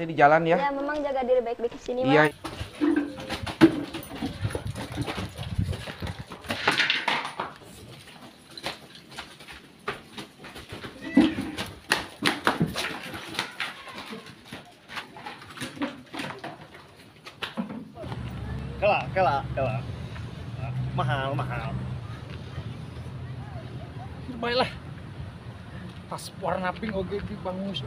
Hati-hati di jalan ya. Ya, memang jaga diri baik-baik di sini, Iya. Mang. Kela, kela, kela. Mahal, mahal. Baiklah. Tas warna pink oke bangus.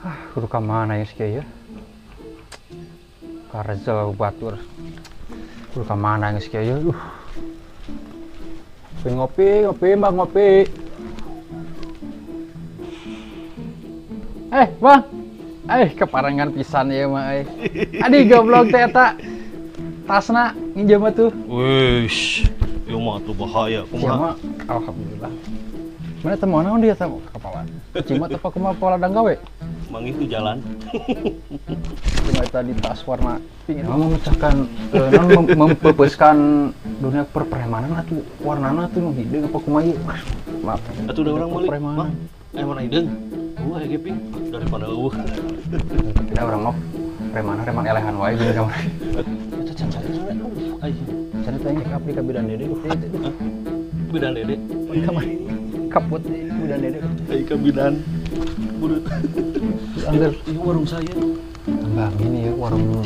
Ah, kudu ka mana ya sih ya? Karzel batur. Kudu ka mana geus kieu ya? Ngopi, ngopi, Bang, ngopi. Bang. Keparengan pisan ieu mah euy. Adi goblok teh eta. Tasna nginjem atuh. Wih, ieu mah atuh bahaya kumaha. Alhamdulillah. Mana teh naon dia teh kepala. Cuma teh kumaha pola ladang gawe? Manggih di jalan. Cuma tadi tas warna pink memecahkan non mempepeskan dunia perpremanan atuh warnana tuh nu hideung apa kumaha ieu. Maaf. Atuh da urang meuli. Mah, warna hideung. Eueuh aya pink daripada eueuh. Tapi da urang mah preman elehan wae geuning kamari. Eta can cari aing. Can teh abdi ka bidan dede. Bidan dede. Kamari. Kaput bidan dede. Ai ka bidan. Burut. Angger ieu warung saya. Tambah ini ya warung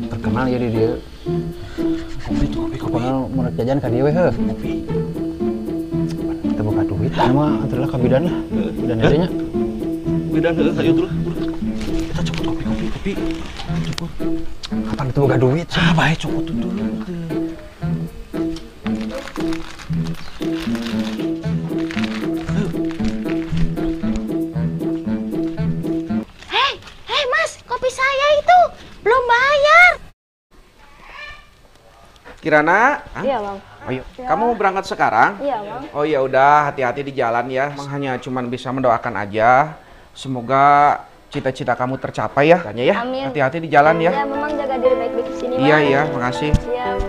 terkenal ya di dia. Kopi tuh, kopi, kopi. Kopi mau jajan ka dieu we heuh. Kopi. Kita buka duit mah antarlah ka bidan lah. Bidan dede nya. Bidan heuh ayo dulu. Kita copot kopi, kopi, kopi. Copot. Kapan itu boga duit? Ah, bae copot tuh. Kirana? Iya, Bang. Ayo. Ya. Kamu berangkat sekarang? Iya, Bang. Oh ya udah, hati-hati di jalan ya. Bang hanya cuman bisa mendoakan aja. Semoga cita-cita kamu tercapai ya. Tanya ya. Amin. Hati-hati di jalan ya. Iya, memang jaga diri baik-baik di sini, Bang. Iya, iya, makasih. Iya.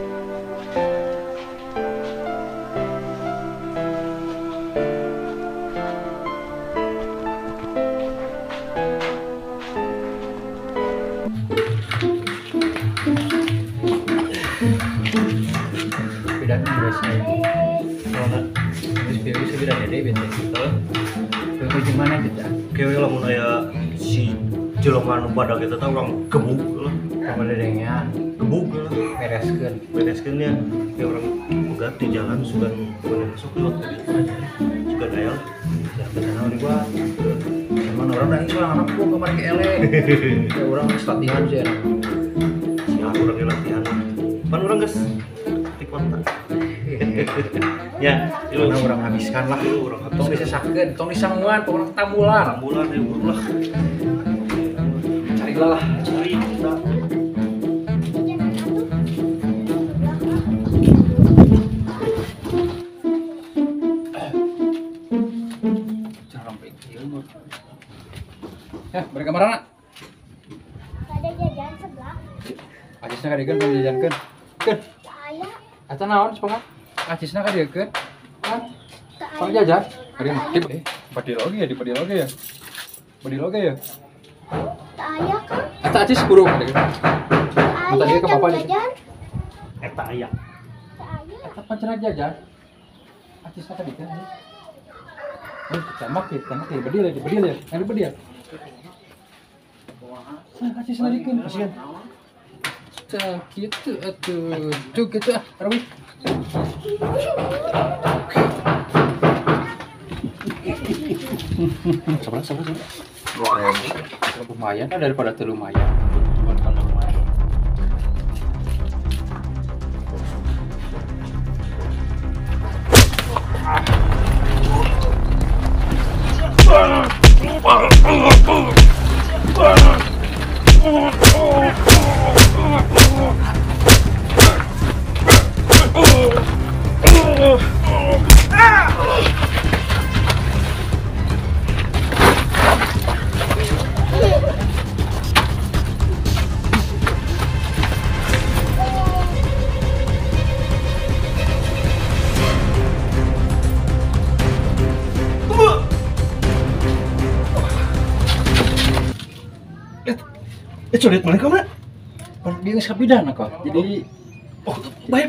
Bidan biasanya. Terus biasa bidan dede biasa. Kau gimana kita? Kieu lamun aya si jelema nu badag eta teh urang gebuk lah. Urang dedengnya gebuk lah. Bereskeun. Bereskeun nya. Ya urang ganti jalan sugan mana masuk lewat ke dieu. Sugan aya. Ya benar di gua. Cuman urang da ieu anak gua kamari ke ele. Ya urang geus latihan sih enak. Siap urang latihan. Pan urang geus di kota. Ya, karena orang habiskan lah. Orang habiskan. Tong disesakeun, tong disanguan, pokoknya tambulan. Tambulan ya lah. Carilah lah, cari kita. Ya, bari kamarana? Ada jajan sebelah. Acisna kadiekeun tong jajankeun. Keun. Aya. Eta naon sepengah? Acisna kadiekeun. Kan? Pang jajan. Kadieu. Badil oge ya, di badil oge ya. Badil oge ya. Teu aya kan? Eta acis buru kadiekeun. Teu Minta aya dia ke bapak jajan. Eta aya. Teu aya. Eta pancen jajan. Acisna kadiekeun. Tamak ya, tamak ya, bedil ya, bedil ya, yang bedil. Acisna dikeun, kasihan. Cah, gitu atuh. Cuk gitu ah, Rawi. Sabar, sabar, sabar. 2000. Lumayan kan daripada teu lumayan. Lumayan. Codet mana kamu? Dia geus kapidana kok. Jadi oh, baik.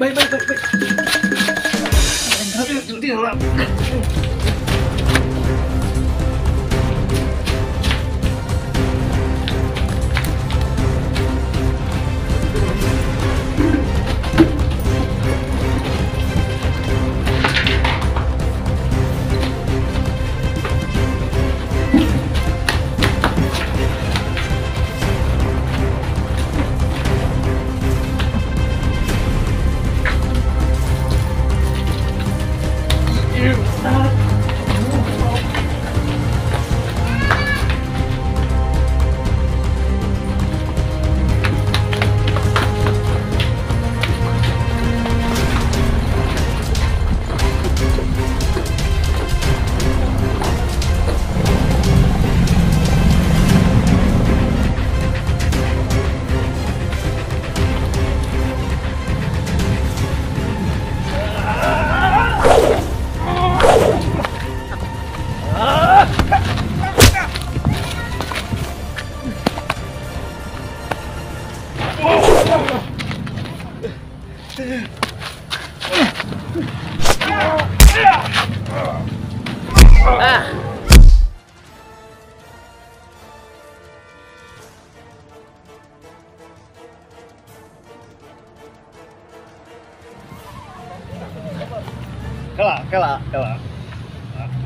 Kela.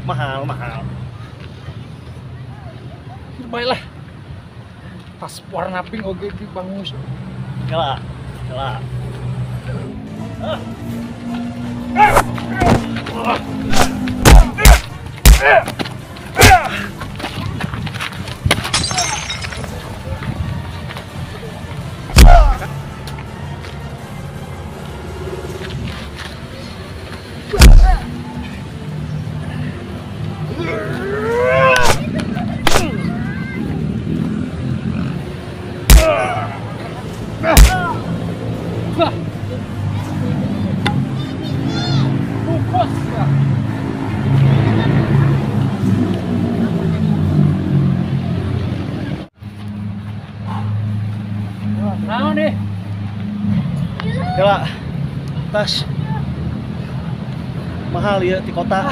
Mahal. Baiklah. Tas warna pink oge bangus. Kela. Kela, tas mahal ya di kota.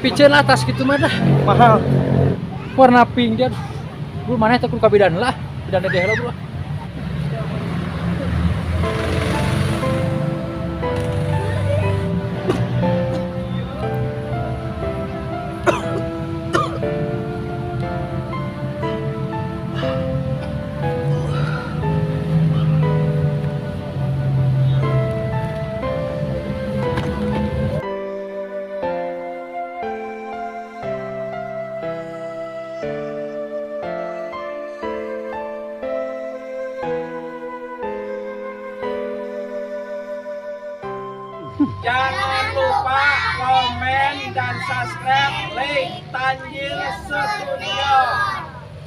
Piceun lah tas gitu mah dah. Mahal. Warna pink dia. Lu mana teh kudu kabidan lah. Bidan deh lah bro. Jangan lupa komen dan subscribe, like Tanjil Studio.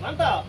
Mantap.